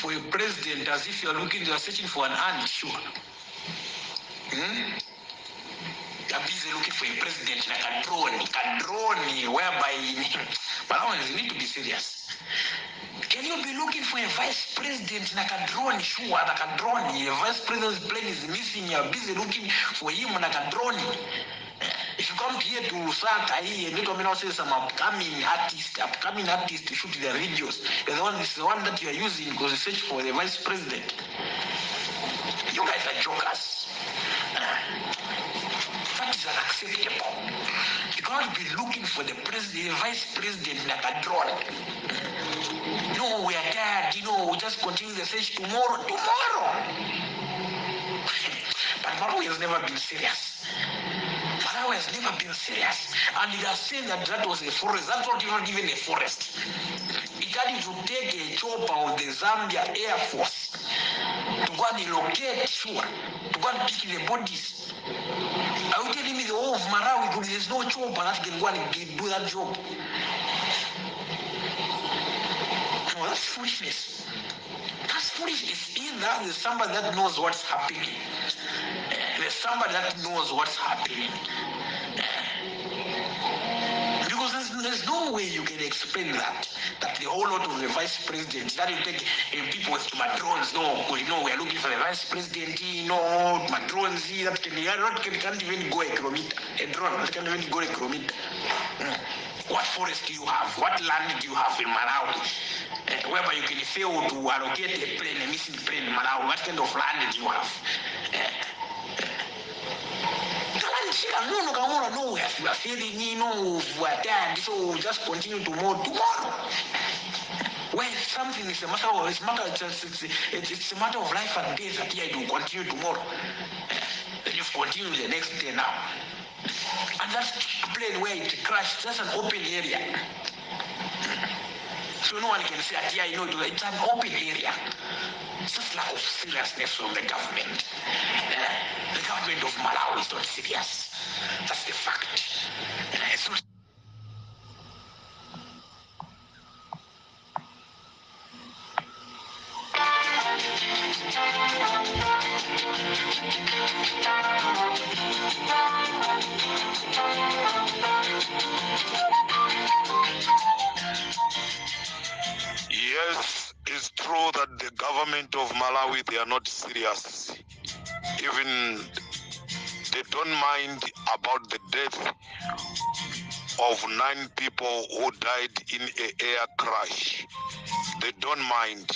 for a president as if you are looking, you are searching for an ant, sure. Hmm? You're busy looking for a president like a drone, whereby Malawians, you need to be serious. Can you be looking for a vice president like a drone, sure, like a drone? A vice president's plane is missing, you're busy looking for him like a drone. If you come here to Lusaka here, you need to say some upcoming artist to shoot their videos. The one is the one that you are using because you search for the vice president. You guys are jokers. That is unacceptable. You cannot be looking for the president, the vice president like a drone. No, we are tired. You know, we just continue the search tomorrow. Tomorrow. But Malawi has never been serious. Malawi has never been serious. And it has said that that was a forest. That's not even a forest. It had to take a chopper of the Zambia Air Force to go and locate, sure, to go and pick the bodies. Are you telling me the whole of Malawi, there's no chopper that can go and do that job? No, that's foolishness. That's foolishness. Either there's somebody that knows what's happening. There's somebody that knows what's happening. Because there's no way you can explain that the whole lot of the vice president, that you take people with my drones, no, we know we are looking for the vice president, no, my drones, that can't even go a kilometer. A drone that can't even go a kilometer. What forest do you have? What land do you have in Malawi? Whereby you can fail to allocate a plane, a missing plane in Malawi. What kind of land do you have? No, we are failing, no, we are tired, so we'll just continue tomorrow. Tomorrow. When something is a matter of, it's a matter of life and death, that here it will continue tomorrow. Then you continue the next day now. And that plane where it crashed, that's an open area. So no one can say that, yeah, you know, it's an open area. It's just lack of seriousness from the government. The government of Malawi is not serious. That's the fact. It's not. Yes, it's true that the government of Malawi, they are not serious. Even they don't mind about the death of 9 people who died in an air crash. They don't mind.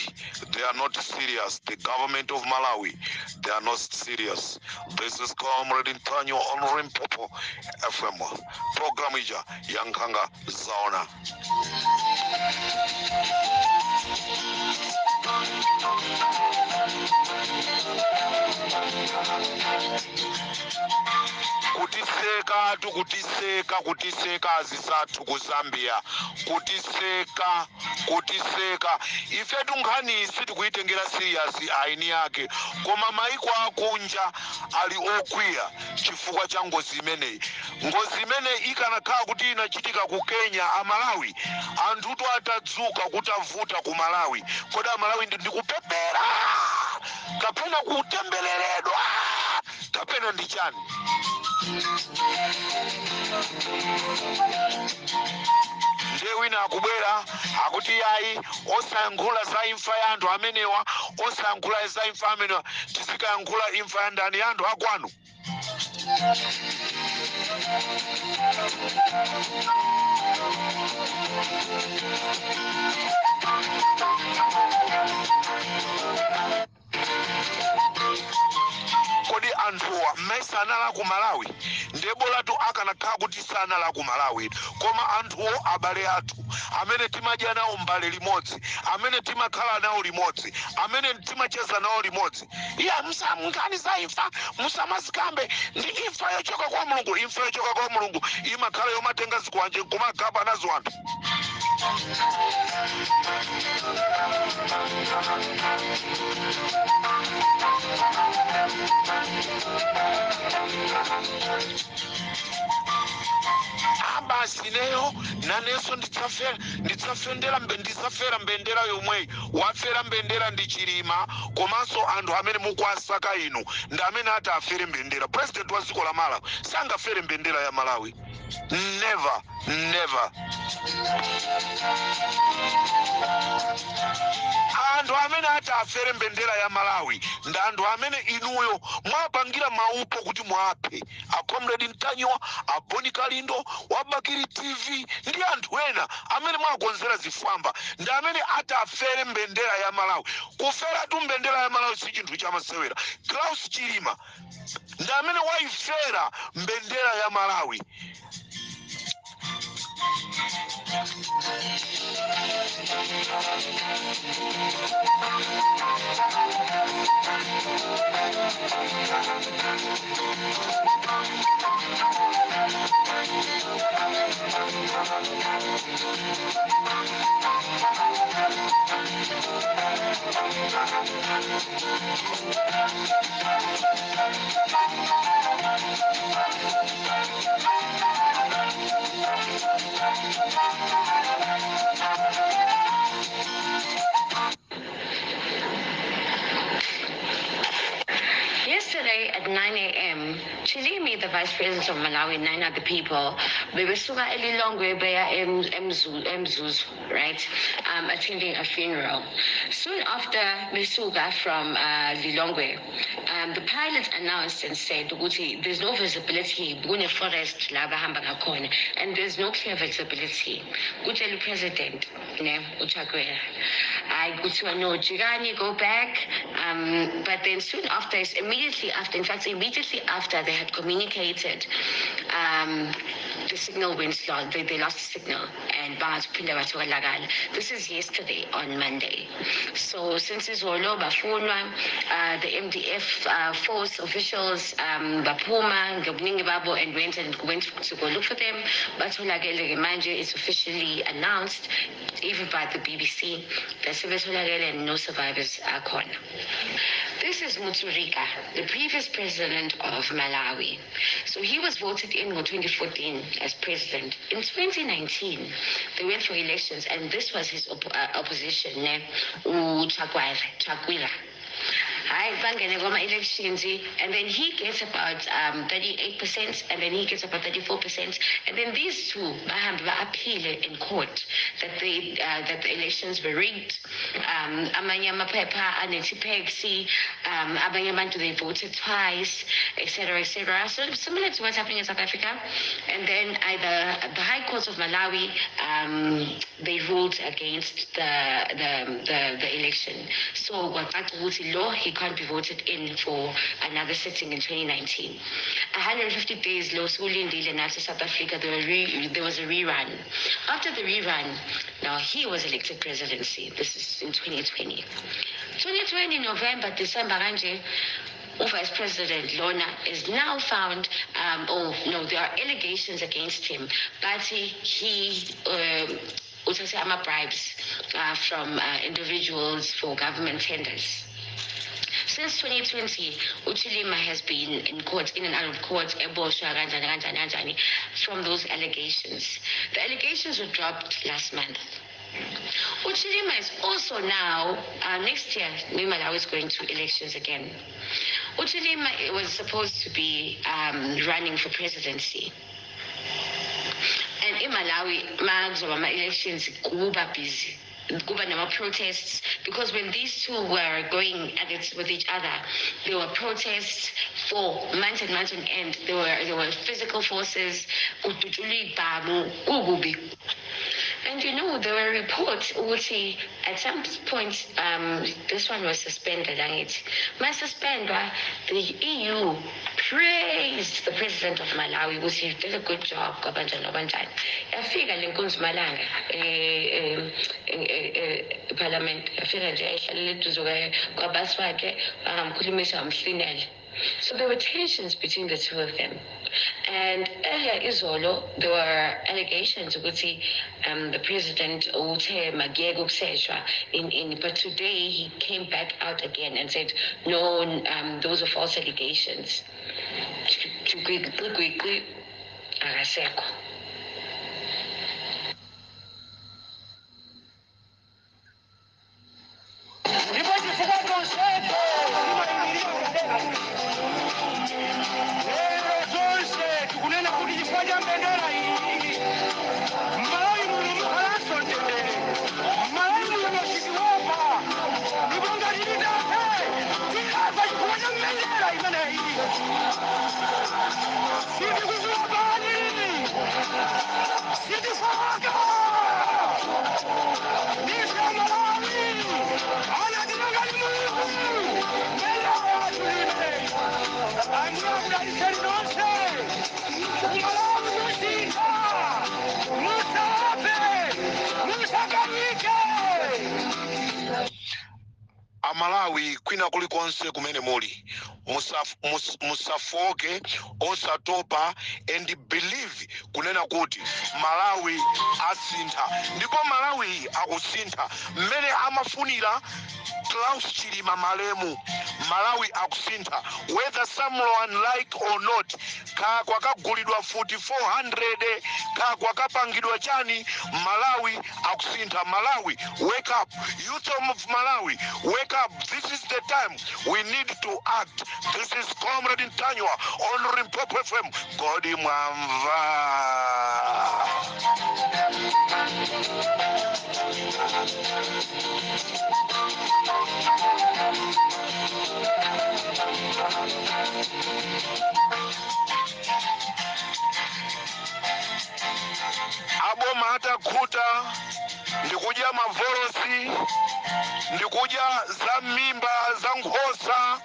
They are not serious. The government of Malawi, they are not serious. This is Comrade Ntanyiwa on Limpopo FM. Program ija ya Nkhanga Zaona. Kutiseka tukutiseka kutiseka azisathu ku Zambia, kutiseka kutiseka ife tunkhani sitikuitengera serious aini yake, koma maiko akunja ali okwiya chifukwa cha ngozi imeneyi. Ngozi imeneyi ikanakhala kuti inachitika ku Kenya, amalawi anthutu atadzuka kutavuta ku Malawi. Kodi amalawi ndikupepera kapena kutembeleredwa kapena ndi chani? Ndiye wina akubwera akuti yayi osayankhula za imfa ya anthu amenewa, osayankhula za imfa amenewa, tizikayankhula imfa ya ndani ya anthu akwanu. Kodi anthuwa mmesa anali ku Malawi? Ndiye bolatu akanakhala kuti sanali ku Malawi, koma anthuwo abale athu amene timadya nawo mbale limodzi, amene timakhala nawo limodzi, amene timacheza nawo limodzi, iye nkhani za imfa musamazikambe, ndi imfa yochoka kwa Mulungu. Imfa yochoka kwa Mulungu imakhala yomatenga zikwanje nkumagaba nazo anthu. Basi ineyo nanenso ndidzafera mbendera yomweyi. Wafera mbendera ndi Chilima, komanso anthu amene mukuwasaka inu ndi amene ati afere mbendera. President wa dziko la Malawi sangafere mbendera ya Malawi. Never, never. Anthu amene ati afere mbendera ya Malawi ndi anthu amene inuyo mwapangira maupo kuti mwaphe a Comrade Ntanyiwa, a Boni Kalindo wa Bakili TV ndi anthu ena amene mwakonzera zifwamba, ndi amene ati afere mbendera ya Malawi. Kuferatu mbendera ya Malawi si chinthu chamasewera. Klaus Chilima ndi amene waifera mbendera ya Malawi. Yesterday at 9 a.m., Chilima, the vice president of Malawi, and 9 other people, bebesuka eLilongwe beya eMzuzu, right, attending a funeral. Soon after besuka from Lilongwe, the pilot announced and said, ukuthi there's no visibility, kune forest la bahamba ngakhona, and there's no clear visibility. Kutshela president, ne, uChakwera. Hayi, kuthiwa no, jikani, go back. But then soon after, immediately after, in fact, immediately after they had communicated, the signal went lost. They lost the signal, and baphinda batholakala. This is yesterday on Monday. So since izolo bafunwa, the MDF force officials baphuma ngobuningi babo and went to go look for them. Batholakele ke manje. It's officially announced, even by the BBC, that sebetholakele and no survivors are khona. This is Mutharika, the previous president of Malawi. So he was voted in 2014 as president. In 2019, they went for elections, and this was his opposition, ne? Chakwera. Hayi, bangene kwama-elections, and then he gets about 38%, and then he gets about 34%, and then these two bahambe ba-appeal in court that the elections were rigged. Amanye amaphepha anetipexi, abanye abantu they voted twice, etc., etc. So similar to what's happening in South Africa. And then either the High Court of Malawi, they ruled against the election. So kwacaca ukuthi lo, he can't be voted in for another sitting in 2019. 150 days lo sikulindile nathi South Africa, there was a rerun. After the rerun, now he was elected presidency. This is in 2020. 2020, November, December, kanje, Vice President Lona is now found, oh no, there are allegations against him, but he uthathe ama-bribes from individuals for government tenders. Since 2020, uChilima has been in court, in and out of court, eboshwa kanjani, kanjani, kanjani, from those allegations. The allegations were dropped last month. uChilima is also now, next year, Malawi is going to elections again. uChilima was supposed to be running for presidency. And in Malawi, makuzoba elections kuba busy. Kuba nama protests, because when these two were going at it with each other, there were protests for months and months on end. There were physical forces. And there were reports, ukuthi at some point, this one was suspended. My suspender, the EU praised the president of Malawi, ukuthi he did a good job. Yafika le nkunzi malanga parliament, yafika nje yayihlalela eduze kwabasi wakhe, bangamkhulumisa, wamhlinela. So there were tensions between the two of them. And earlier izolo, there were allegations ukuthi the president uthe makuyeke ukuseshwa in, but today he came back out again and said, no, those are false allegations. Akasekho. Chifukwa cha mbendera iyi, Malawi muno mukhalanso mtendere. Malawi muno sitiopa, ndipo ngati titafe, tikafa chifukwa cha mbendera imeneyi. Sitikukuopani, sitifoka. Ndife Malawi, anatinangani Mulungu. Mbendera yathu imeneyi. Ambuye akudalitseni nonse. Malawi musintha, musafe, musakayike. Amalawi kwina kulikonse kumene muli, musafoke, osatopa, and believe kunena kuti Malawi asintha, ndipo Malawi akusintha mmene amafunira Klaus Chilima malemu. Malawi akusintha whether someone like or not. Kaya kwakagulidwa futi 400, kaya kwakapangidwa chani, Malawi akusintha. Malawi, wake up! Youth of Malawi, wake up! This is the time we need to act. This is Comrade Ntanyiwa on Limpopo FM. Kodi mwamva? Aboma atakhuta ndikudya mavolosi, ndikudya za mimba za nkhosa,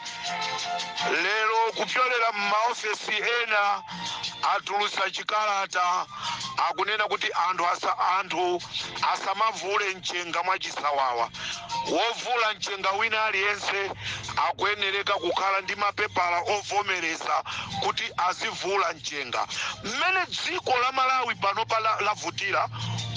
lero kupyolera m'maofesi ena atulusa chikalata, akunena kuti anthu asamavule mchenga mwachisawawa. Wovula mchenga wina aliyense akuyenereka kukhala ndi mapepala ovomereza kuti azivula mchenga. Mmene dziko la Malawi panopa lavutira,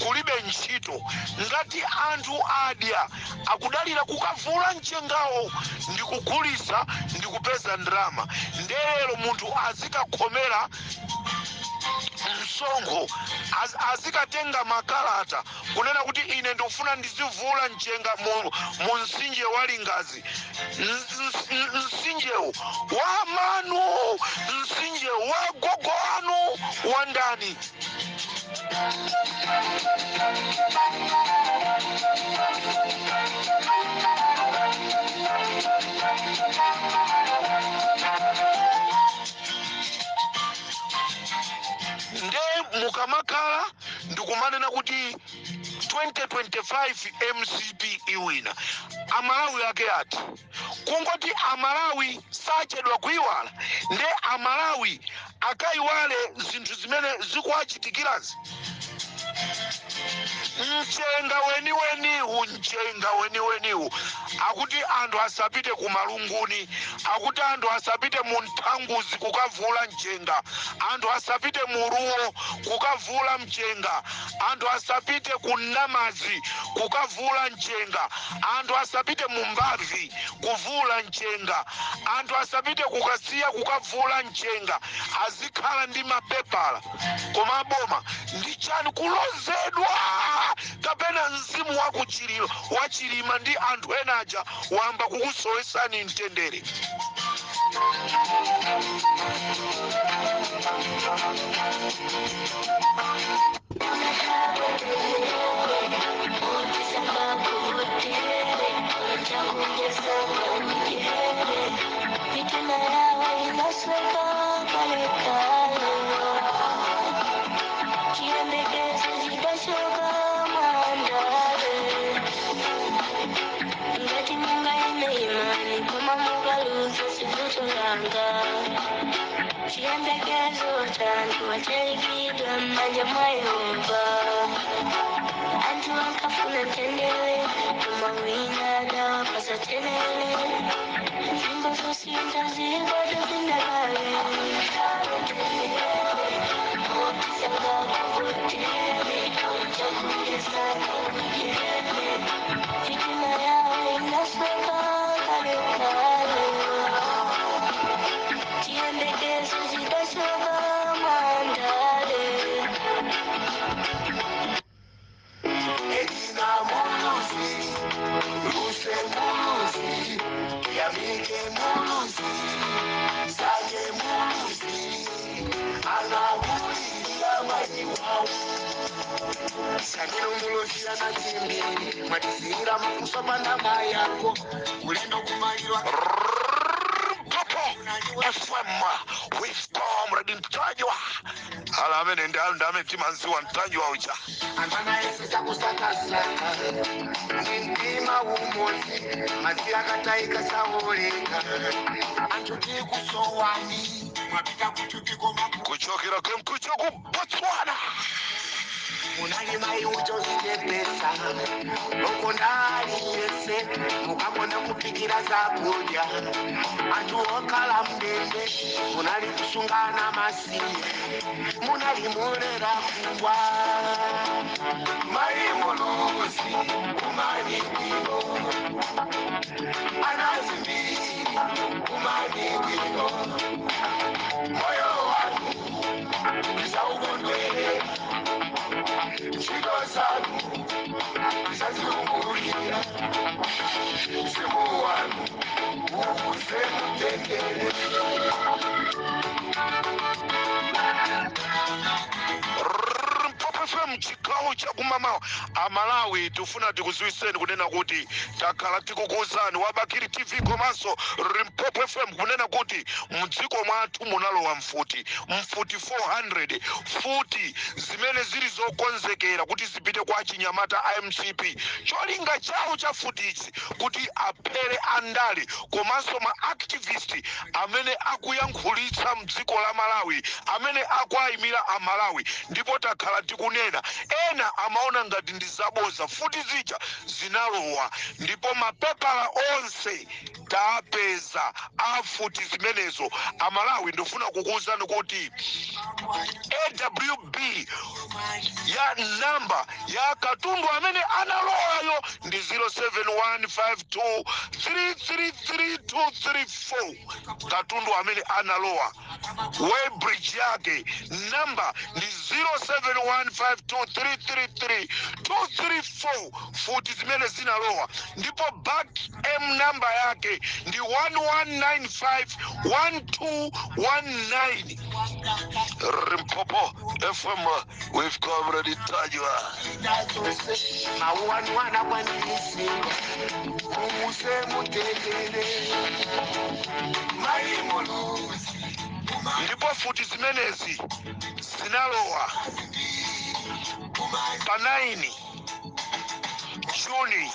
kulibe ntchito, ngati anthu adya akudalira kukavula mchengawo ndi kugulisa ndi kupeza ndalama. Ndelero munthu azikakhomera msonkho, azikatenga makalata kunena kuti ine ndikufuna ndizivula mchenga mu mtsinje wa Lingazi. Mtsinjewo wa manu, mtsinje wa gogo anu wa ndani? Nde mukamakhala ndikumanena kuti 2025 MCP iwina, Amalawi ake ati? Kungoti Amalawi sachedwa kuiwala. Nde Amalawi akayiwale zinthu zimene zikuwachitikirazi? Mchenga weniweniwu, mchenga weniweniwu, akuti anthu asapite ku Malunguni, akuti anthu asapite mu Nthanguzi kukavula mchenga, anthu asapite mu Ruo kukavula mchenga, anthu asapite ku Namazi kukavula mchenga, anthu asapite mu Mbavi kuvula mchenga, anthu asapite kukasiya kukavula mchenga, azikhala ndi mapepala. Koma boma ndi chani? Kulozedwa kapena mzimu wa Chilima ndi anthu ena aja wamba kukusowesani mtendere? Mitima yawo inasweka kalekale, chiyembekezo chidashoka mwandale. Ngati mungaime, imani, koma mukaluza sivuto langa. Chiyembekezo chanthu wachaikidwa m'manja mwa Yehova. Anthu ankafuna mtendere, koma wina adawapasa tenere. Nyimbo zosinta zilikwata zindakale. Fitina yawo inasweka kalekale, chiyembekezo chidashoka mwandale. Edina Muluzi, Luse Muluzi, Yamike Muluzi, Sake Muluzi, Anawuli. Wawo Samiro mulozira na timbiri mwatisiyira mafuso pandama yako ulendo kumalirwa. Limpopo FM with Comrade Ntanyiwa. Ala amene ndi amene timanziwa Ntanyiwa uja. Anthu anayesesa kusakasaka ndi mtima umodzi, madzi akatayika saoleka. Anthu tikusowani, mwapita kuchupiko. Kuchokera kumkucho ku Botswana. Munali mai uchozichepesa okonda aliyese, mukakonda kupikira zakudya anthu okhala mndende, munali kusungana masiye, munali mulera kuwa. Mai Muluzi, umani bwino. Anazimbiri, umani bwino. Moyo wanu tisaukondwere, ntchito zanu tisazikumbukira, mzimu wanu uuse mutendere. Limpopo FM, chigawo chakumamawa. Amalawi, tifuna tikuziwiseni kunena kuti takhala tikukuwuzani wa Bakili TV komanso Limpopo FM kunena kuti mdziko mwathu munalowa mfuti, mfuti 400, futi zimene zili zokonzekera kuti zipite kwa chinyamata a MCP. Cholinga chawo cha futichi kuti aphere andale komanso ma activist amene akuyankhulitsa mdziko la Malawi, amene akuayimira Amalawi. Ndipo takhala tikunena, ena amaona ngati ndi zaboza. Futi zija zinalowa ndipo mapepala onse tapeza afuti zimenezo. Amalawi, ndifuna kukuwuzani kuti AWB ya namba ya katundu amene analowayo ndi 07152333234. Katundu amene analowa, weighbridge yake namba ndi 07152333234, futi zimene zinalowa. Ndipo back M namba yake ndi 11951219. Limpopo FM with Comrade Ntanyiwa. Mawu anu anakwaniritsidwa, muuse mutendere, Mai Muluzi. Ndipo futi zimenezi zinalowa pa 9 Juni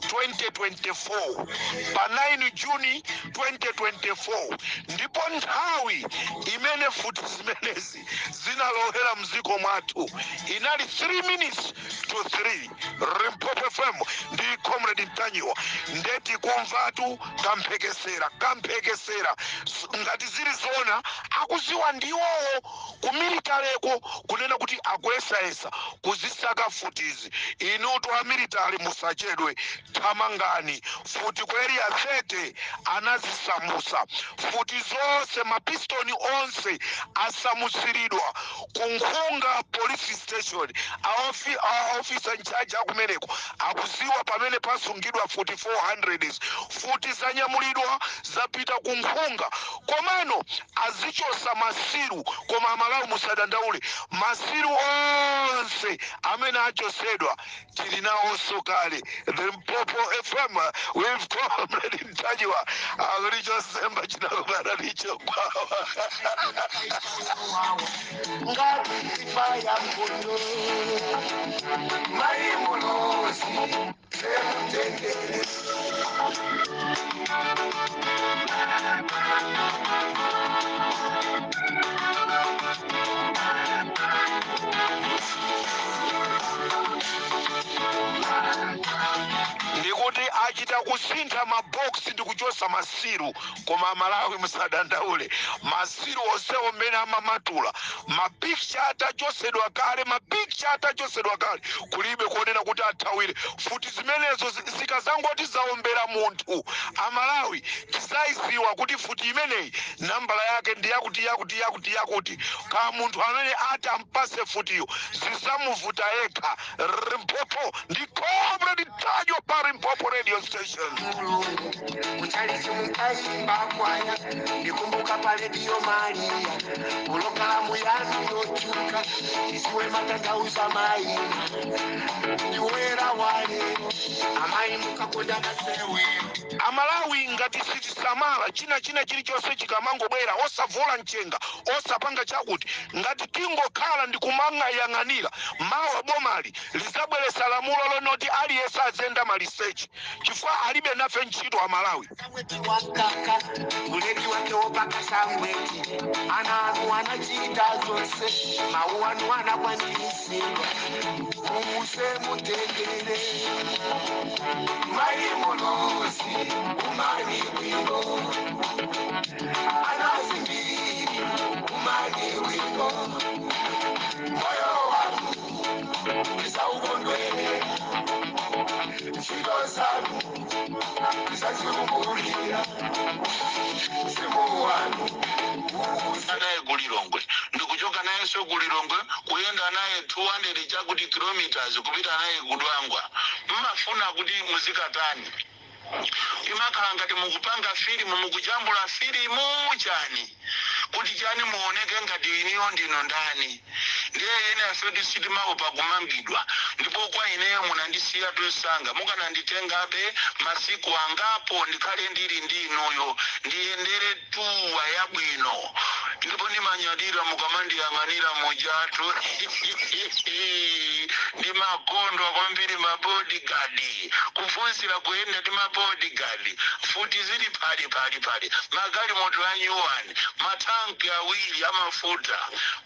2024, pa 9 Juni 2024. Ndipo nthawi imene futi zimenezi zinalowera mdziko mwathu inali 3 minutes to 3. Limpopo FM ndi Comrade Ntanyiwa. Ndeti kumvatu kamphekesera, kamphekesera. Ngati zili zona, akuziwa ndiwowo ku military ko, kunena kuti akuyesayesa kuzisaka futizi. Inutu a military, musachedwe, thamangani. Futi ku Area 30 anazisamusa futi zonse, mapistoni onse asamusiridwa ku Nkhunga Police Station. A officer in charge akumeneko akuziwa pamene pasungidwa futi 400. Futi zanyamulidwa, zapita ku Nkhunga, komano azichosa ma seal. Koma Amalawi, musadandaule, ma seal onse amene achosedwa tili nawonso kale. Limpopo FM with Comrade Ntanyiwa. Akuti chosemba chinakumana ndicho kwawa. Ngati ifa ya mbuyo, Mai Muluzi, semutendere. Ndikuti achita kusintha maboksi ndi kuchosa ma seal. Koma Amalawi, musadandaule, ma seal onsewo mmene amamatula, ma picture atachosedwa kale, ma picture atachosedwa kale, kulibe kuonena kuti athawire futi zimenezo. Zikazangoti zaombera munthu, Amalawi tizayiziwa kuti futi imeneyi nambala yake ndi yakuti, yakuti, yakuti, yakuti. Ka munthu amene ati ampase futiyo zizamuvuta yekha. Limpopo ndi Comrade Ntanyiwa pa Limpopo Radio Station. Mulungu kuchalichi mukaimba kwaya, ndikumbuka pa Radio Maria pulogalamu yanu. Kuchuka tisiwe matanthauza mayina ndiwera walero amayi mukakonda masewero. Amalawi, ngati sitisamala, china chilichonse chikamangobwera, osavula mchenga, osapanga chakuti, ngati tingokhala ndi kumang'ayang'anira, mawa bomali lizabweresa lamulo lonoti aliyense aziyenda maliseche, chifukwa alibe nafe ntchito Amalawi. Sangweti wakaka uledi wake wopaka sangweti, ana anu anachita zonse, mawu anu anakwaniritsidwa. Mumuse mutendere mayi Muluzi, umali bwino anazimbiri, umali bwino, moyo wanu tisaukondwele, ntchito zanu tisazirumbukira, mzimu wanu. Naye kulilongwe, ndikuchoka nayenso kulilongwe, kuyenda naye 200 chakuti kilometers, kupita naye kudwangwa. Mmafuna kuti muzikatani? Imakhala ngati mukupanga filimu, mukujambula filimu chani, kuti chani, muoneke ngati iniyo ndino ndani? Ndiye ene afeti sitimaopa kumangidwa. Ndipo kwa ineyo munandisiya tusanga, mukananditengabe masiku angapo ndikhale ndili ndi inuyo, ndiyendere tuwa yabwino. Ndipo ndimanyadira mukamandiyang'anira mujatu, ndimakondwa kwambiri. Mabodyguard, kufunsira kuyenda ndi mabodyguard, futi zili phali phali phali, magalimoto a nyuwani, matanki awiri amafuta.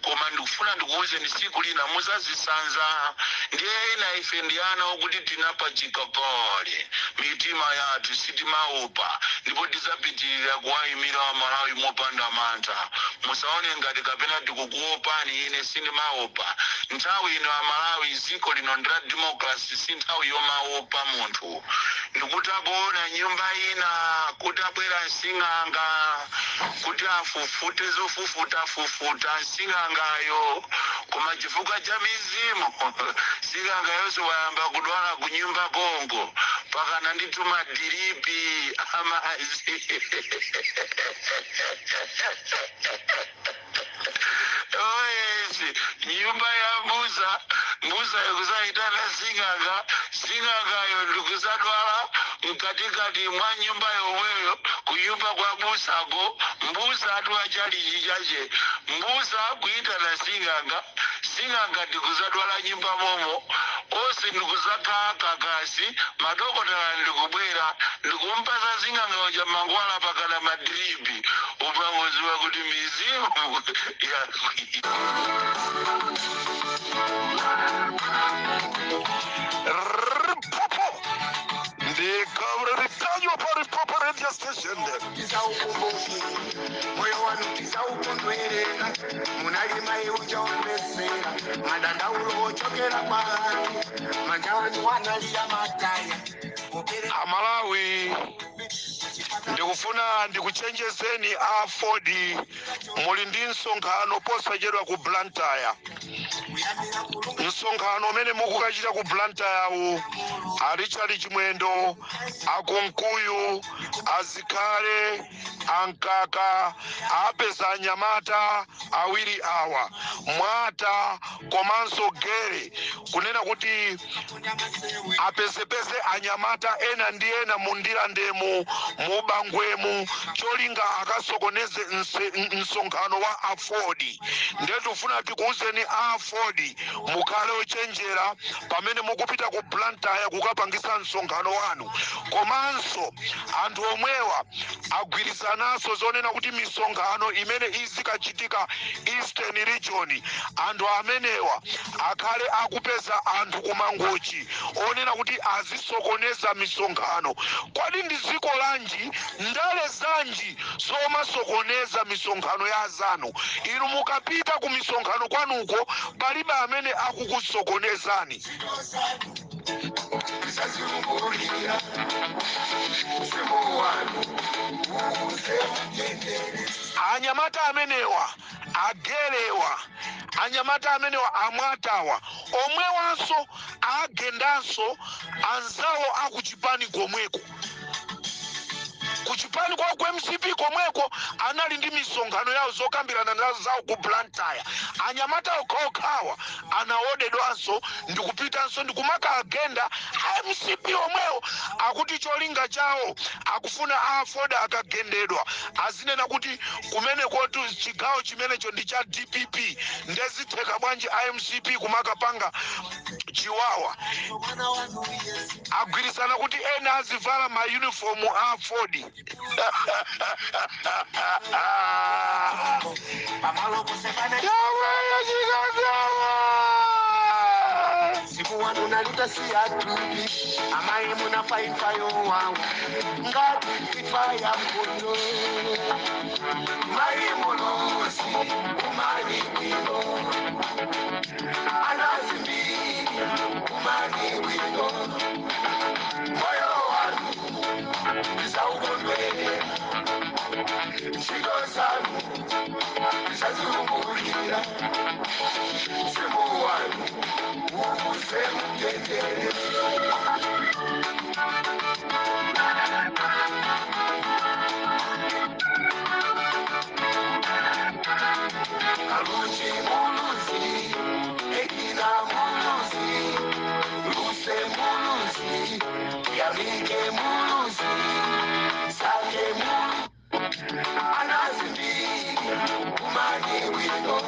Koma ndikufuna ndikuwuzeni, siku lina muzazisanza. Ndiye ena ife ndi ana okuti tinapachika pale mitima yathu, sitimaopa, ndipo tizapitirira kuwayimira Amalawi mopanda mantha. Musaone ngati kapena tikukuopani, ine sindimaopa. Nthawi ino Amalawi, dziko lino ndi la democracy, si nthawi yomaopa munthu. Ndikutakuona nyumba ina kuti abwera msing'anga kuti afufute zofufutafufuta msing'angayo, koma chifukwa cha mizimu sing'anga yonse wayamba kudwala kunyumba kongo, pakana ndituma drip amazi. Oh yes, nyumba ya mbusa, mbusa ikusaitana sing'anga, sing'angayo ndikusadwala mkatikati mwa nyumba yomweyo, kunyumba kwa busako. Mbusa atu achali chichache, mbusa kuitana sing'anga, sing'anga ndikusadwala nyumba momo, onse ndikusakhala kakasi. Madokotala ndikubwera ndikumpasa sing'anga uja mangwala, pakana madrip. Upangoziwa kuti mizimu yakwi. Ripopo ndikavuririkanywa pa Ripopo Radio Station. Tisaukumbukire moyo wanu, tisaukondwerera, munalima iuja omesera madandaulo ochokera kwa anthu, manja anu analiya mataya. Amalawi, ndikufuna ndikuchenjezeni a AFORD, muli ndi msonkhano posachedwa ku Blantyre. Msonkhano umene mukukachita ku Blantyre, a Richard Chimwendo, akunkuyu, azikhale ankaka, apeza anyamata awiri awa, Mwata komanso Gere, kunena kuti apezepeze anyamata ena ndi ena mundirandemu, mubangwemu, cholinga akasokoneze msonkhano wa AFORD. Ndiye tifuna tikuwuzeni AFORD, mukhale ochenjera pamene mukupita ku Blantyre kukapangisa msonkhano wanu. Komanso anthu omwewa agwirizananso zonena kuti misonkhano imene izikachitika Eastern Region, anthu amenewa akhale akupeza anthu kumangochi onena kuti azisokoneza misonkhano. Kodi ndi dziko lanji, ndale zanji zomasokoneza misonkhano ya azanu? Inu mukapita ku misonkhano kwanuko, palibe amene akukusokonezani. Tisazikumbukira mzimu wanu uze mtendere. Anyamata amenewa agelewa, anyamata amenewa amwatawa, omwewanso agendanso anzawo akuchipani komweko. Kuchipani kwa ku MCP komweko anali ndi misonkhano yawo, zokambirana nazo zawo ku Blantyre. Anyamata okhaokhawa anaodedwanso ndikupitanso ndikumaka agenda a MCP omwewo. Akuti cholinga chawo akufuna a AFORD akagendedwa azinena kuti kumenekotu chigawo chimenecho ndi cha DPP. Ndezitheka bwanji a MCP kumakapanga chiwawa? Agwirizana kuti ena azivala ma uniform a AFORD. Yaweya Chikangawa! Siku wanu nalitasiya tupi amayi munafaifayo wawo ngati ifa ya mbuto mayi muluzi umali bwino anazimbiri umali bwino moyo wanu ndizaukondwele ntchito zanu ndizazikumbukira mzimu wanu uuse mtendere. Kaluji muluzi, Egina muluzi, Luse muluzi, Yamike muluzi, Sake muluzi, Anazibiri, Umani wino,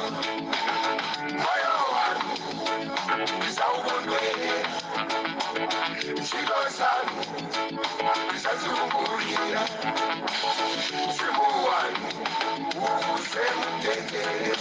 Moyo wanu, Ndizaukondwele, ntchito zanu, ndizazikumbukira, mzimu wanu, uuse mtendere.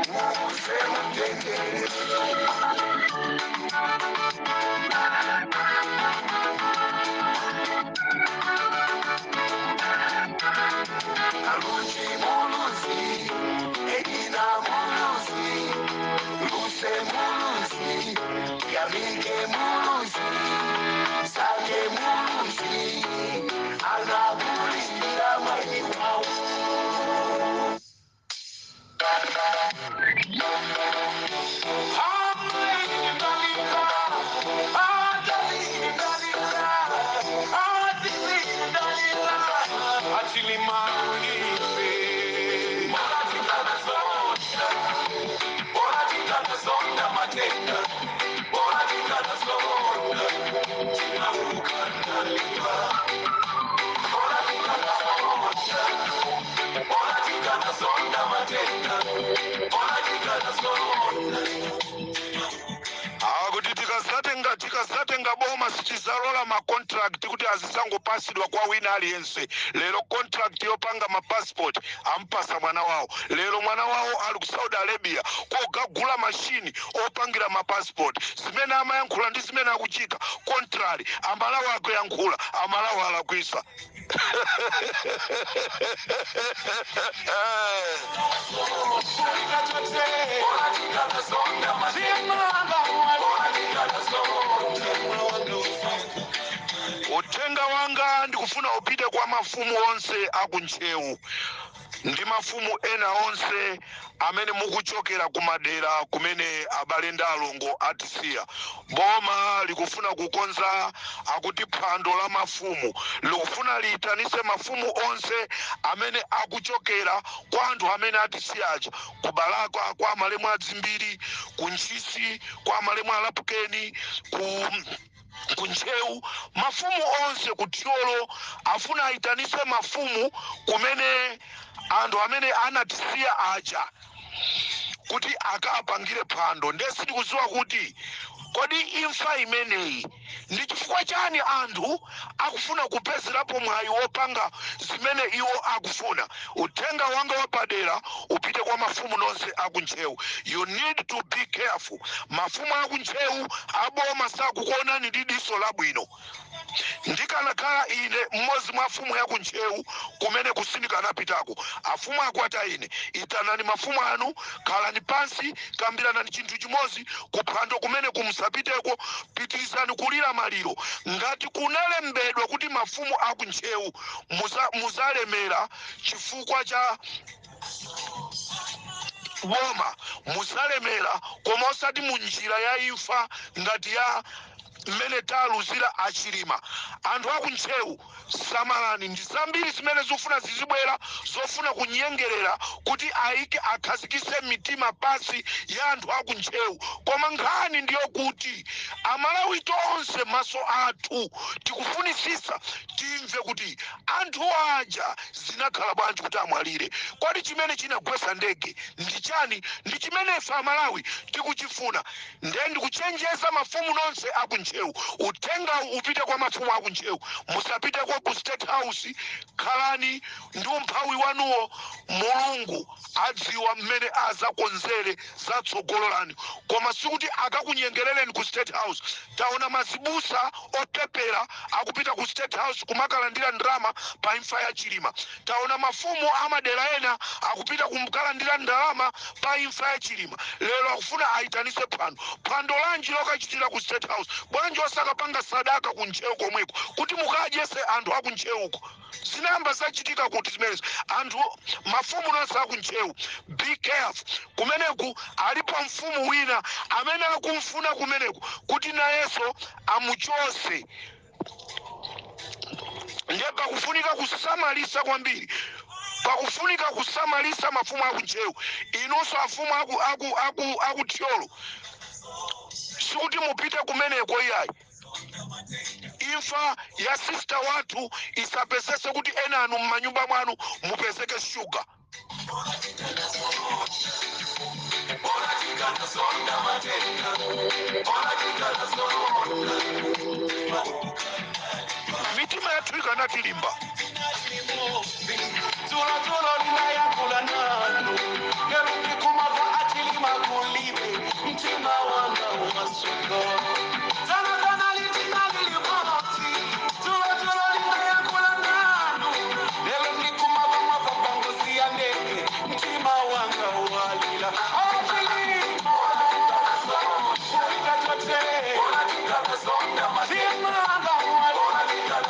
Uuse mtendere. Kaluji muluzi, Egina muluzi, Luse muluzi, Yamike muluzi, Sake muluzi, Anakulira mayi wawo. Akuti tikasatenga boma sitizalola ma contract kuti azizangopasidwa kwa wina aliyense. Lero contract yopanga ma passport ampasa mwana wawo. Lero mwana wawo ali ku Saudi Arabia kogagula mashini opangira ma passport. Zimene amayankhula ndi zimene akuchita contrary. Amalawi akuyankhula, Amalawi alakwisa. Uthenga wanga ndikufuna upite kwa mafumu onse akuNtcheu ndi mafumu ena onse amene mukuchokera kumadera kumene abale ndi alongo atisiya. Boma likufuna kukonza, akuti phwando la mafumu, likufuna liyitanise mafumu onse amene akuchokera kwa anthu amene atisiya aja, ku Balaka kwa malemu aDzimbiri, ku Ntchisi kwa malemu aLapukeni, ku Ntcheu, mafumu onse ku Thyolo. Afuna ayitanise mafumu kumene anthu amene anatisiya aja kuti akapangire phwando. Ndiye sitikudziwa kuti kodi imfa imeneyi Ndi chifukwa chani anthu akufuna kupezerapo mwayi wopanga zimene iwo akufuna? Uthenga wanga wapadera upite kwa mafumu nonse akuntcheu. You need to be careful. Mafumu akuntcheu, aboma sakukuonani ndi diso labwino. Ndikanakhala ine mmodzi mwa afumu ya kuntcheu kumene kusindikanapitako. Afumu akwata ine, itanani mafumu anu, khalani pansi, kambiranani chinthu chimodzi. Kuphwando kumene kumusapiteko, pitirizani kulira maliro. Ngati kunalembedwa kuti mafumu akuntcheu muzalemera chifukwa cha boma, muzalemera, koma osati mu njira ya imfa ngati ya mmene taluzira achilima. Anthu akuntcheu, samalani. Ndi zambiri zimene zofuna zizibwera, zofuna kunyengerera kuti ayike akhazikise mitima pasi ya anthu akuntcheu. Koma nkhani ndiyo kuti Amalawi tonse maso athu tikufunisisa timve kuti anthu aja zinakhala bwanji kuti amwalire. Kodi chimene chinagwesa ndege ndi chani? Ndi chimene ife Amalawi tikuchifuna. Ndiye ndikuchenjeza mafumu nonse akuntcheu. Uthenga upite kwa mafumu akuntcheu: musapiteko ku State House, khalani ndi umphawi wanuwo. Mulungu adziwa mmene azakonzere zatsogolo lanu, koma sikuti akakunyengerereni ku State House. Taona mazibusa opepera akupita ku State House kumakalandira ndalama pa imfa ya Chilima. Taona mafumu amadera ena akupita kumkalandira ndalama pa imfa ya Chilima. Lero akufuna ayitanise phwando. Phwando lanji lokachitira ku State House? Bwanji osakapanga sadaka ku Ntcheu komweko kuti mukadyese anthu aku Ntcheuko? Zinamba zachitika kuti zimenezi. Anthu, mafumu nonse aku Ntcheu, be careful. Kumeneku alipo mfumu wina amene akumfuna kumeneku kuti nayenso amuchose. Ndiye pakufunika kusamalisa kwambiri, pakufunika kusamalisa, mafumu aku Ntcheu. Inunso afumu aku Thyolo, sikuti mupite kumeneko iyayi. Imfa ya sister wathu isapezese kuti ena anu m'manyumba mwanu mupezeke shuga. Mitima yathu ikanatilimba. Dzulo dzulo linayankhula nanu, lero ndikumava achilima kulibe, mtima wanga umasuka. Dzana dzana litina lilipoti. Dzulo dzulo linayankhula nanu, lero ndikumava mwava pangozi ya ndege, mtima wanga walila. Achilima kupita chote, mtima wanga walila.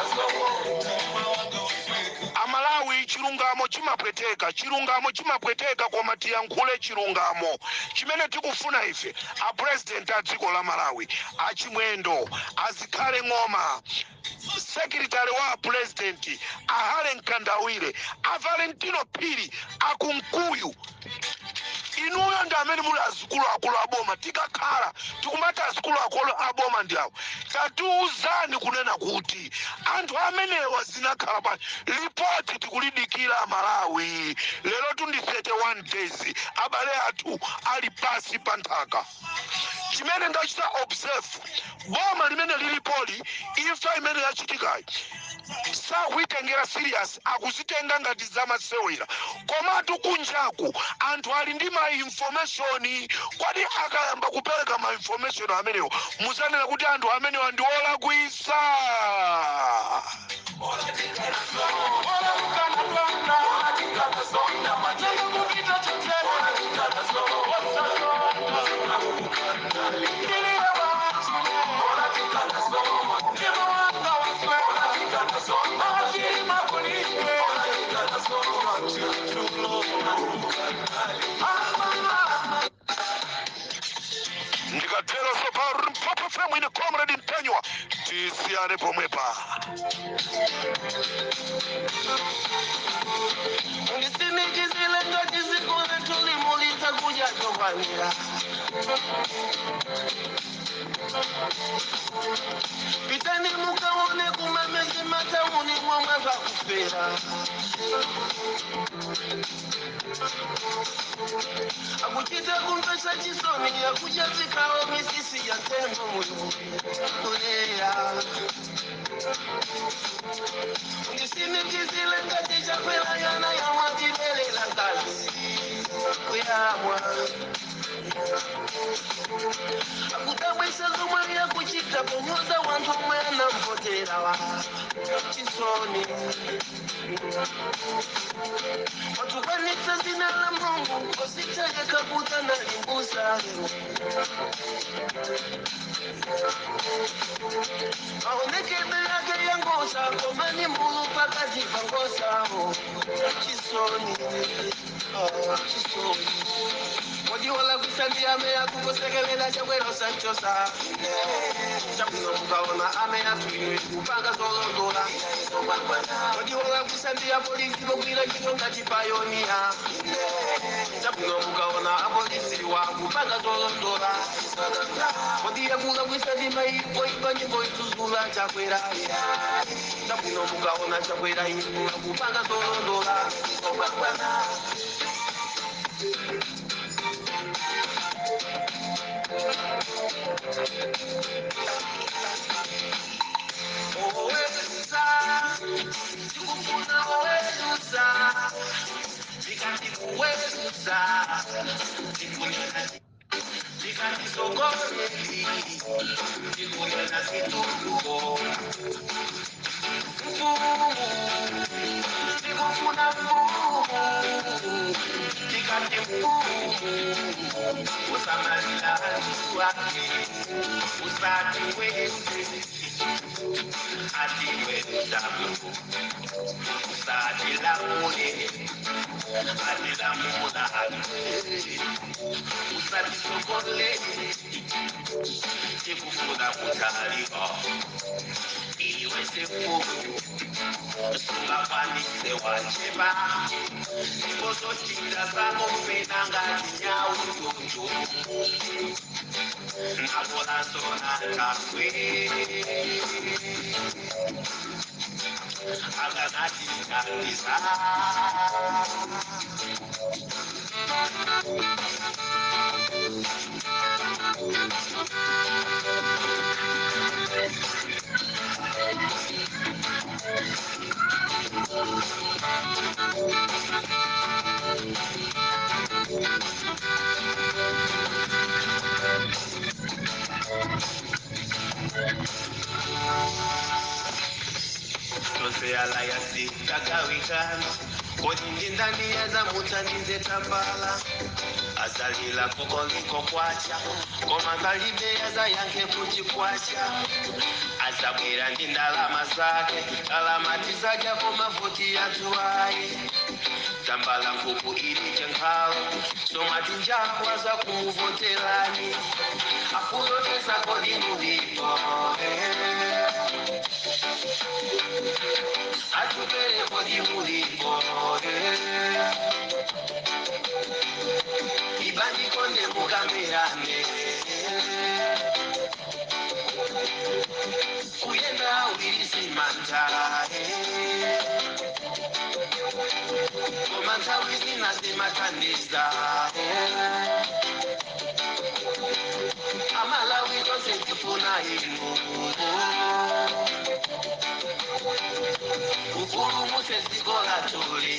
Amalawi, chilungamo chimapweteka, chilungamo chimapweteka, koma tiyankhule chilungamo. Chimene tikufuna ife, a President a dziko la Malawi, Achimwendo, Azikhale Ng'oma, secretary wa President Ahale Mkandawire, a Valentino Phiri, Akunkuyu, inuyo ndi amene muli azikuluakulu aboma. Tikakhala tikumati azikuluakulu aboma ndi awo, tatiuzani kunena kuti anthu amenewa zinakhala bwanji. Lipoti tikulidikira, Malawi. Lero tundi 31 days abale athu ali pasi pa nthaka. Chimene ndachita observe, boma limene lilipoli, imfa imene yachitikayi sakuitengera serious, akuzitenga ngati zamasewera. Komatu kunjaku anthu ali ndi ma information. Kwadi akayamba kupereka ma information amenewo, muzanena kuti anthu amenewa ndi olakwisa. Ora ukanalonda, nanga kupita chotere, osazonda. Ndiliye wachine, mtima wanga wasweka, achilima kulibe, tulo. Ama. Ndikatero so pa Limpopo FM, ine Comrade Mtanyiwa, tisiyane pomwepa. Undisimikizile ngati ziko lethu limulitsa kudya chokwanira. Pitani mukaone kumamezi matauni momwe vakufera. Akuchita kuno. Zomvesa chisoni yakuchazikawo misisi ya tembo muyo kuleya ndisimikizile ngati chakwera yana yamwatibelela ngazi kuyamwa akudabwisa zomwe yakuchita ponyoza wanthu omwe anamvoterawa chisoni watukwanitsa zina la Mulungu kositayeka nalimbusa maonekedwe yake yangosa komani mbulu pakati pa ngosawo chisoni, oh, chisoni. Kodi walakwisa ndi ame akukosekelela chakwera sachosa chabwino mukaona ame atwinwe kupanga zolondola. Kodi walakwisa ndi apolisi pogwira ntchito ngati payoniya chabwino mukaona apolisi wa kupanga zolondola. Kodi yakulakwisa ndi maiko ipa nyimbo ituzula chakwera chabwino mukaona chakwera inu kupanga zolondola. Oweruza, tikufuna oweruza, tikati kuweruza, tikunena tikati sogoneli, tikunena situluko. Mfumu, tikufuna mfumu, tikati mfumu, usamalila anthu ake, usati weruze, atiweruza Mulungu, usatilamule, atilamula anthu, usatisogolele, tikufuna kutaliwa, iwe semfumu, sungakwanise wachepa, ndipozochita zako mpena ngati nyau choncho, nakolasona takwe akanatithandiza. Tonse alliance tagawikana, kodi ndi ndani yazamuthandize tambala azalila kokoliko kwacha koma ngalibe yazayankhe kuti kwacha azabwera ndi ndalama zake ndalama tizadya koma voti yathu ayi tambala nkhuku ili chenkhalo somati njawa zakumuvoterani akulotesa kodi mulipo atupele kodi mulipo ibandikonde mukamerane kuyenda wilisimanta koma nthawi zina zimathandiza amalawi tonse tifuna inu upulumutse dziko lathuli.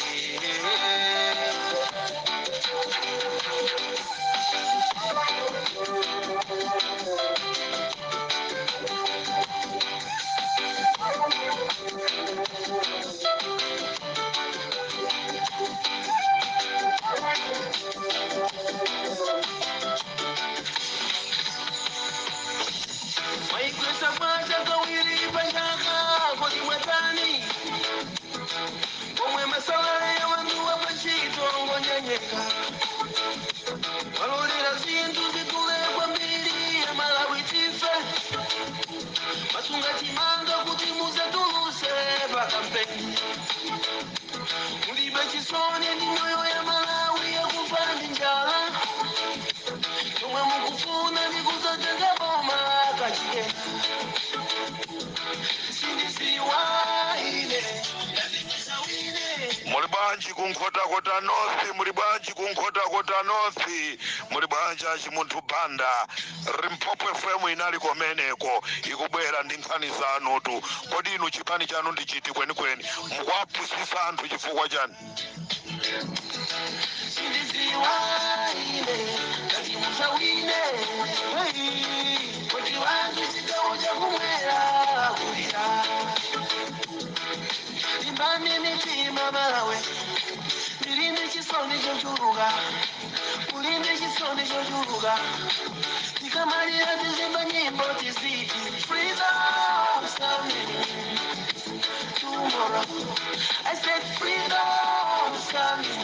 Mwaigwesa kwacha kawiri pachaka kodi mwatani pomwe masalale ya wanthu wapachito ngonyenyeka walolera zinthu zidule kwambiri amalawi tife masunga chimanga kuti muzatuluse pa kampeni mulibe chisoni ndi moyo ya Malawi yakufa ndi njala chomwe mukufuna ndi kuzatenga boma kachikena sindisiwa ine Muli bwanji? Bwanji kuNkhotakota North? Muli bwanji kuNkhotakota North? Muli bwanji achimunthu Banda? Limpopo FM inali komeneko, ikubwera ndi nkhani zanutu. Kodi inu chipani chanu ndi chiti kwenikweni? Mukuwapusisa anthu chifukwa chani? Sindiziwa ine ngati musawine, kuti wantu chigawo chakumwera kulira. Limbani mitima Malawi, ndili ndi chisoni chochuluka, uli ndi chisoni chochuluka. Tikamalira tizimba nyimbo tiziti freedom is coming tomorrow. I said freedom is coming.